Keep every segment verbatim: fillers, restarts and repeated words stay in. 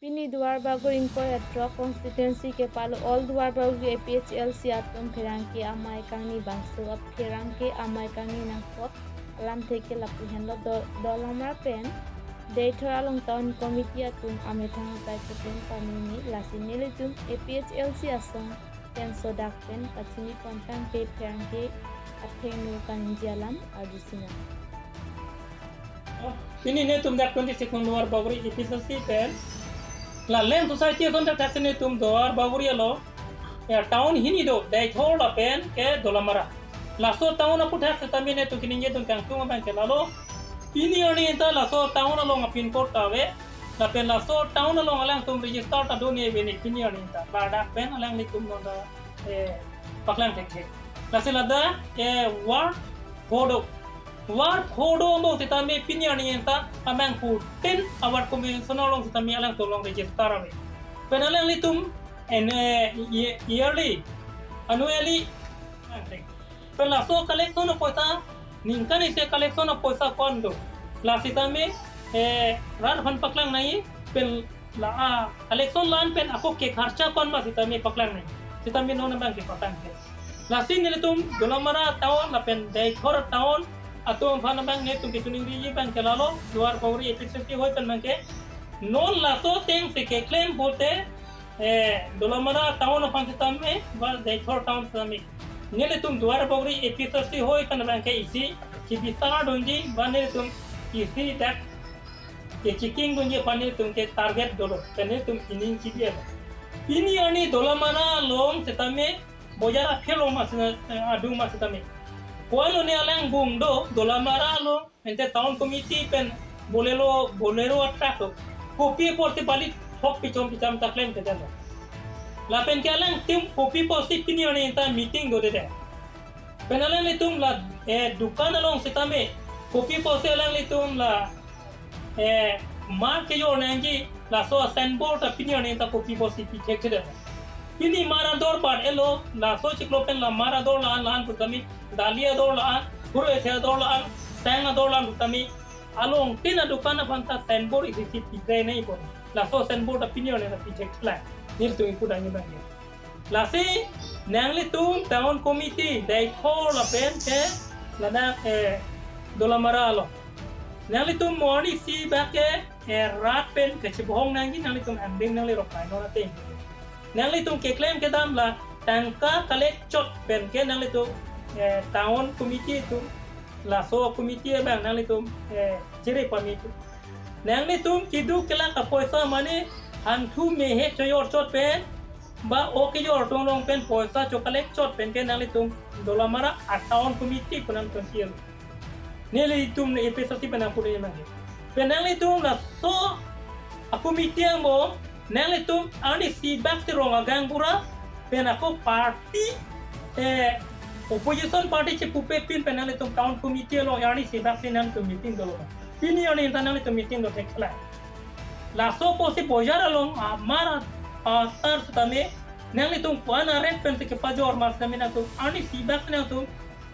Pini Duar Bagori ingkoi ra throk constituency kepalo all Duar Bagori A P H L C atum pherangke amei kangni bangso ap pherangke amei kangni nangkok alamthe ke lapu henlo do-, Dolamara pen Deithor along town committee atum amethang akai keklem pameme, lasi nelitum A P H L C asong pen sodak pen kachini pontang ke pherangke athengno kaningje alam arjusinang. Pini netum dak twenty-six number Bagori A P H L C pen la Leng Society ason thakthak si netum Duar Bagori along, ya, town hini do, Deithor lapen ke Dolamara. Laso town aphuthak setame netum kaningjedun kangtung abang ke lalo. Pini arni ta laso town along a-pin code ta ave. Lapen laso town along alangtum register ta do-an ave ne pini arni ta. Ladak pen alanglitum non ta, eh, paklang thekthe. Lasi ladak, eh, ward four do. Ward four do angbong setame pini arni ta amang putin a-ward commissioner along setame alangtum along register ave. Pen alanglitum, eh, ye-, yearly, annually, pen laso collection apoisa, ningkan isi collection apoisa ko-an do. La setame, eh, rat aphan paklang nangji, pen la, ah, collection la-an pen ako kekharcha ko-an ma setame paklang nangji. Setame non abang ke patang ke. Lasi nelitum Dolamara town lapen Deithor town atum aphan abang netum kachiningri abang ke lalo, Duar Bagori A P H L C hoi pen abang ke. Non laso ateng si keklem pute, eh, Dolamara town aphan setame, ba Deithor town setame, nelitum Duar Bagori A P H L C hoi pen abang ke isi kebisar dunji, ba nelitum isi dak kechecking dunji aphan nelitum ke target dolo, pen nelitum ining kebi ave. Pini arni Dolamara along setame bojar aphi along ma seta-, eh, adung ma setame. Ko-an lone alangbung do, Dolamara along, ante town committee pen Bolero, Bolero a-truck do. Kopi apotsi bali thok pichom picham ta klemkledet lo. Lapen ke alangtum kopi apotsi pini arni ta meeting dodedet. Pen alanglitum la, eh, dukan along setame, kopi apotsi alanglitum la, eh, mar kejor nangji, laso signboard ta pini arni ta kopi apotsi pi thekthedet. Pini mar ador bat-et lo, laso chiklo pen la mar ador la-an la-an pu setame, dali ador la-an, huro ethe ador la-an, sang ador la-an pu setame, along tin adukan aphan ta signboard isi si pikre nangji pon. Laso signboard ta pini arni ta pi thekthelang. Nelitum ipu dang abang ke. Lasi nanglitum town committee, Deithor lapen ke ladak, eh, Dolamara along. Nanglitum mo arnisi bak ke, eh, rat pen kachebohong nangji, nanglitum angdeng nangli rok pai non ateng. Nanglitum keklem kedam la tangka collect chot pen ke nanglitum, eh, town committee atum, laso committee abang nanglitum, eh, chere pame atum. Nanglitum keduk kelak apoisa mane hangthu mehek chojor chot pen, ba o kejor atum along pen poisa cho-collect chot pen ke nanglitum Dolamara a-town committee pu nangtum kir. Nelitum A P H L C pen nangpudun abang ke. Pen nanglitum laso a-committee angbong, nanglitum arnisi bak si rong agaonbura, pen ako party, eh, opposition party chepupe pin pen nanglitum town committee along arnisi bak si nanglitum meeting dolo. Pini arni ta nanglitum meeting do thekthelang. Laso apotsi bojar along amar atar setame nanglitum ko-an a-rate pensi kepajor ma setame nangtum arnisi bak si nangtum,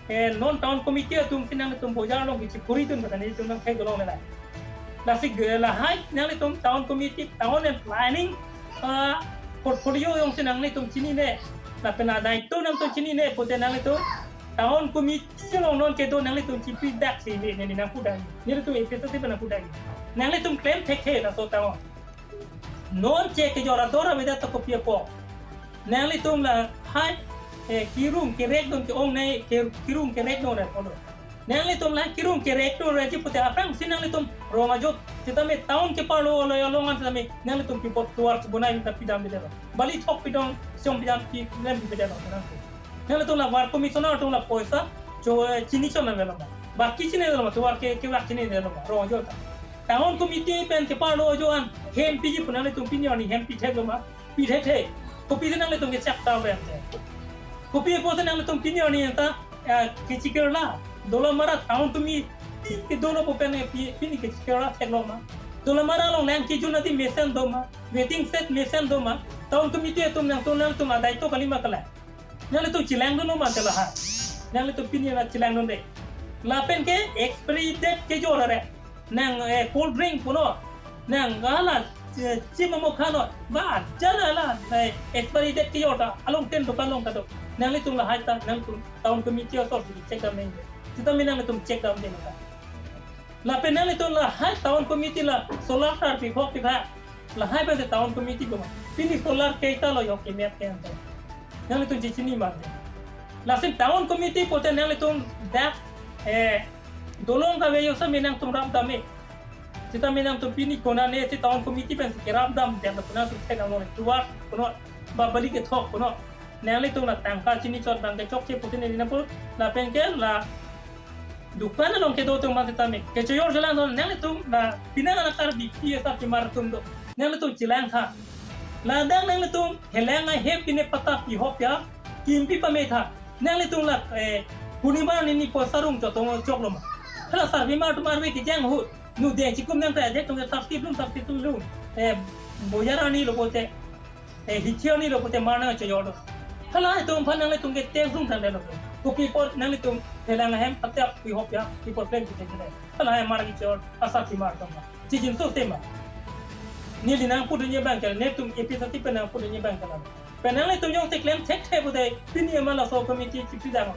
eh, non town committee atum si nangtum bojar along kichi puri tun kata nelitum nangthek dolongle. Lasi ge lahai nanglitum town committee, town and planning, ah, portfolio jongsi nanglitum chinine, lapen adai-to nangtum chinine pute nanglitum town committee along non kedo nanglitum chipi dak si ne, ne, ne nangpudun. Nelitum A P H L C pen nangpudun. Nanglitum klem thekthe laso town. Non che kejor ador avedet ta kopi apot. Nanglitum lahai, eh, kirung kerek dun ke-ong ne, ke-, kirung kerek dun re polo. Nanglitum la kirung kerek dun reji pute aphrangsi nanglitum rong ajo setame town keparlo olo along an setame nanglitum pi pot tovar chibonai ta pidamdedetlo. Bali thok pidam, song pidam, pi klem pidamdedetlo nanglitum. Nanglitum la ward commissioner atum la poisa cho, eh, chini chon na velo ma. Baki chinidetlo ma, tovar ke, kevak chinidetlo ma, rong ajo ta. Town committee pen keparlo ajo an hem piji pu nanglitum pini arni hem pi theklo ma, pi thekthe. Kopisi nanglitum kechak ta pen te. Kopi apotsi nanglitum pini arni ta, eh, kechikirla. Dolamara town committee kedo lo pu pen, eh, pi, pini kechikirla theklo ma. Dolamara along lang kejun ati mesen do ma, waiting shed mesen do ma. Town committee atum nangtum, nangtum adai-to kali ma kala. Nanglitum chelangdun ma te lahai. Nanglitum pini la chelangdunde. Lapen ke expiry date kejor re. Nang, eh, cold drink punon. Nang hala eh, chim amo khan noi. Ba, jala la, eh, expiry date kejor ta, along ten dukan along ta do. Nanglitum lahai ta, nangtum town committee asor si check dam nang. Sitame nanglitum check dam nang. Lapen nanglitum lahai town committee la solar tar piphok pipha. Lahai pensi town committee boma. Pini solar keita lo yok kemet ke ante. Nanglitum chechini mate. Lasi town committee pute nanglitum dak, eh, dolong kave yo sami nangtum rap dam-e. Sitame nangtum pini konane si town committee pensi kerap dam, dia na puna sukse nang nong tuar, kuno ba bali kethok, kuno. Nanglitum la tangka chini chot abang ke chokche pute neli nangpu, lapen ke la dukan along kedo atum abang sitame. Kechojor chelang ason nanglitum la pini anak Karbi P S R P mar atum do. Nanglitum chelang tha. Ladak nanglitum helang ahem pine patap pihop ya, kimpi pame tha. Nanglitum la, eh, purnima nini poisa rung chotong chok lo ma. Hala sarpi mar atum arve kejang ahut. Nu deng chikum nang ta ajak tong sarpi lum, sarpi lum. Eh, boyar ani lo pute. Eh, hichi ani lo pute mar nangchojor do. Hala itum aphan nanglitum ke tes rung tang lo. Kopi apot nanglitum helang ahem patap pihop ya, kopi apot klem pute ke. Hala hem mar kechojor, asarpi mar atum. Chijin so tema. Neli nangpudunji abang ke, netum A P S C pen nangpudunji abang ke. Pen nanglitum jongsi klem thekthe pute, pini ama laso committee chipi dang.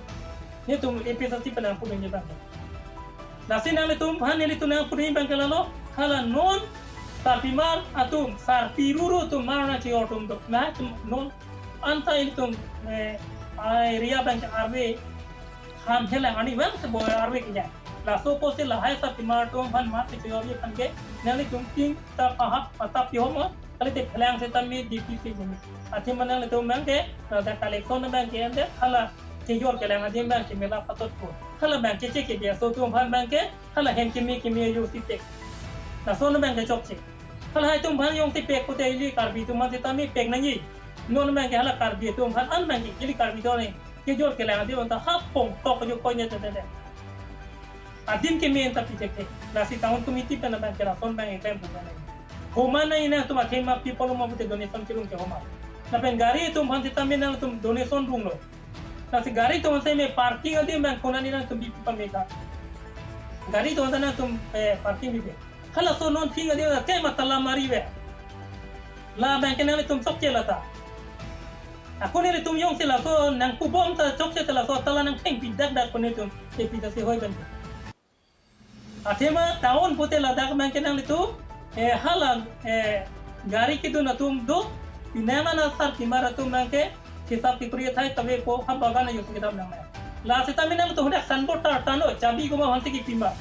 Netum A P S C pen nangpudunji abang ke. Lasi nanglitum, ha nelitum nangpudunji abang ke lalo, hala non, sarpi mar atum, sarpi ruru atum mar nangchojor atum do. Nangtum non, anta ilitum, eh, area abang ke arve, ham helang ani abang si boy arve kejang. Laso apotsi lahai sarpi mar atum aphan mar kechojorji aphan ke, nanglitum tin ta pahap patap pihop ma, kalite phelang sitame D P C bumi. Athema nanglitum abang ke, rasa collection abang ke ante, hala kejor kelang adim abang ke mela patotpo. Hala abang ke check ke biaso atum aphan abang ke, hala hem keme keme yo si pek. Laso abang ke chokche. Hala itum aphan jongsi pek pute ili Karbi atum aphan sitame pek nangji. Non abang ke hala Karbi atum aphan an abang ke ili Karbi atum ne. Kejor kelang adim anta hapong tok jo koine tete. Adim keme anta pi thekthe. Lasi town committee pen abang ke lason abang eklem pun nang. Homa nang ina atum athema people mo pute donation chirung ke homa. Lapen gari atum aphan sitame nangtum donation rung lo. Lasi gari atum sitame parking adim abang konane nangtum bipi pame tha. Gari atum nangtum, eh, parking bipi. Halaso non thing adim ke matala mari ve. La abang ke nanglitum chokche lata. Ako nelitum jongsi laso nangpubom ta chokche ta laso tala nangthengpi dakdak ko netum A P S C hoi abang. Athema town pute ladak abang ke nanglitum, eh, hala, eh, gari kedun atum do, pini ama asarpi mar atum abang ke, hisap kekuri athai kave ko, ha bagan ayo si kedam nang. La sitame nangtum hadak signboard tar tanglo, chabi komat aphan si kipi ma.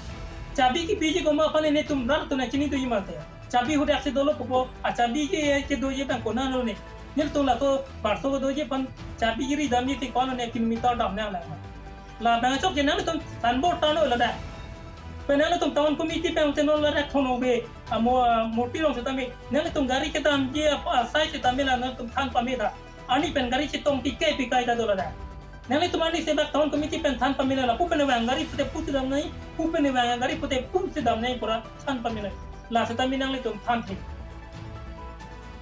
Chabi kipiji komat aphan netum rat atum nangchini doji mate. Chabi hadak si dolo pupo, a chabi ke, kedoji abang konat lo ne. Nelitum laso barso kedoji aphan chabi kiri damji si konat ne kilometer dam nang lang. La abang chokche nangtum signboard tanglo ladak. Pen nangtum town committee pen te non ladak thono be, amo, ah, murti rong sitame. Nangtum gari kedamji apa asai sitame la nangtum than pame tha. Ani pen gari chetong pikai pikai ta do ladak. Nanglitum ani sebak town committee pen than pame nang, lapu pen vang gari pute pu si dam nang, pu pen vang gari pute pu si dam nang pura than pame nang. La sitame nanglitum than thek.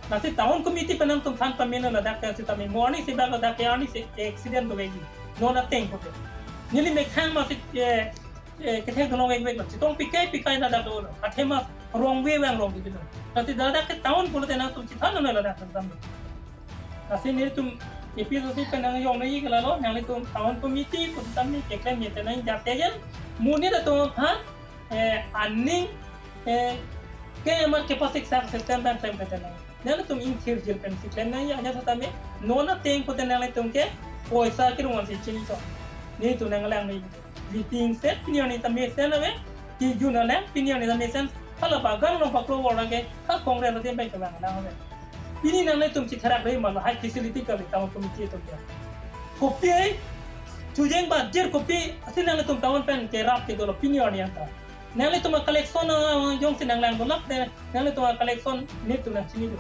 Lasi town committee pen nangtum than pame nang ladak ke sitame mo ani sebak ladak ke ani se accident do lagi. Non ateng pute. Neli mekhang masi, eh, eh, kethek dolong ek ek lo. Chetong pikai pikai ladak do lo. Athema wrong way vang rong di lo. Lasi ladak ke town pulote nangtum chethan nang ladak ke sitame. Lasi netum A P S C pen nangjong nangji ke lalo, nanglitum town committee pu sitame keklem ye te nang jate jen. Monit atum aphan, eh, aning, eh, ke ama kepasik sak system abang klem kete nang. Nanglitum ingthir jil pensi klem nangji, anya sitame non ateng pute nanglitum ke poisa kerung ansi chini chok. Netum nanglang nangji. Meeting set pini arni ta mesen ave, kejun alang pini arni ta mesen, hala bagan along paklo wala ke, ha Congress adim pen kelang lang ave. Pini nanglitum chitherak re ma lahai facility kave town committee atum ke. Kopi ai, chujeng ba jer kopi, asi nanglitum town pen kerap ke dolo pini arni anta. Nanglitum a collection, ah, jongsi nanglang dolak de, nanglitum a collection netum nangchini do.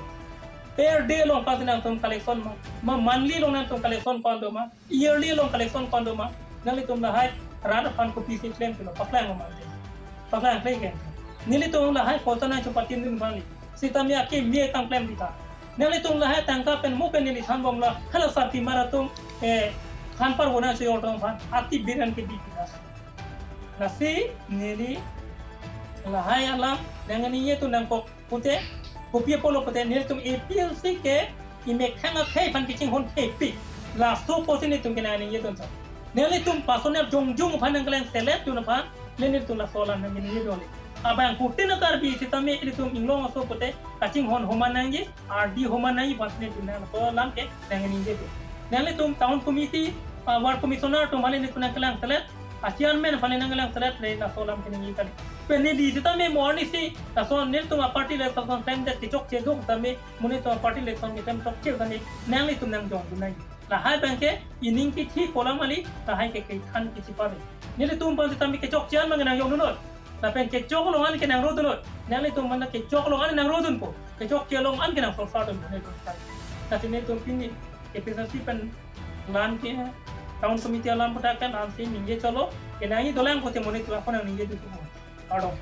Per day along pasi nangtum collection ma, ma monthly along nangtum collection ko-an do ma, yearly along collection ko-an do ma, nanglitum lahai rat aphan kopisi klem pilo, paklang ma. Paklang klem ke. Nelitum lahai poisa nangchupatindun bang li. Sitame akimi tang klem di ta. Nanglitum lahai tangka pen mo pen neli thanbom la, hala sarpi mar atum, eh, than parbo nangchojor atum aphan, ati biran ke bi kita. Lasi neli lahai alam, nang ani ye tu nangkok pute, Kopi apotlo pute nelitum A P H L C ke imethang akhei aphan kachinghon khei pi. Laso apotsi nelitum kenang ningje dun sa. Nelitum personal jongjong aphan nangkelang select dun aphan, nelitum laso alam nang ningje dun. Abang kutin a Karbi sitame ilitum inglong aso pute kachinghon homan nangji, ardi homan nangji, bas nelitum nang laso alam kenang ningje dun. Nelitum town committee, uh, ward commissioner atum aphan nelitum nangkelang select, a chairman aphan nangkelang select, ne laso alam keningje kali. Pen neli sitame mo arnisi laso nelitum a party le lason time det kechokche do tame, mo nelitum a party le lason time chokche tame, nanglitum nangjong dun nai. Lahai abang ke ining kithi kolam ali, lahai ke kethan kithi pare. Nelitum aphan sitame kechokche an abang nangjong dun noi. Lapen kechok along an kenang ro dun noi. Nanglitum aphan kechok along an nang ro dunpo. Kechokche along an kenang solfa dun noi. Lasi nelitum pini A P H L C pen alam ke, town committee alam puta kan ansi ningje cholo. Kenangji dolang pute mo nelitum ako nang ningje dun. Pardon.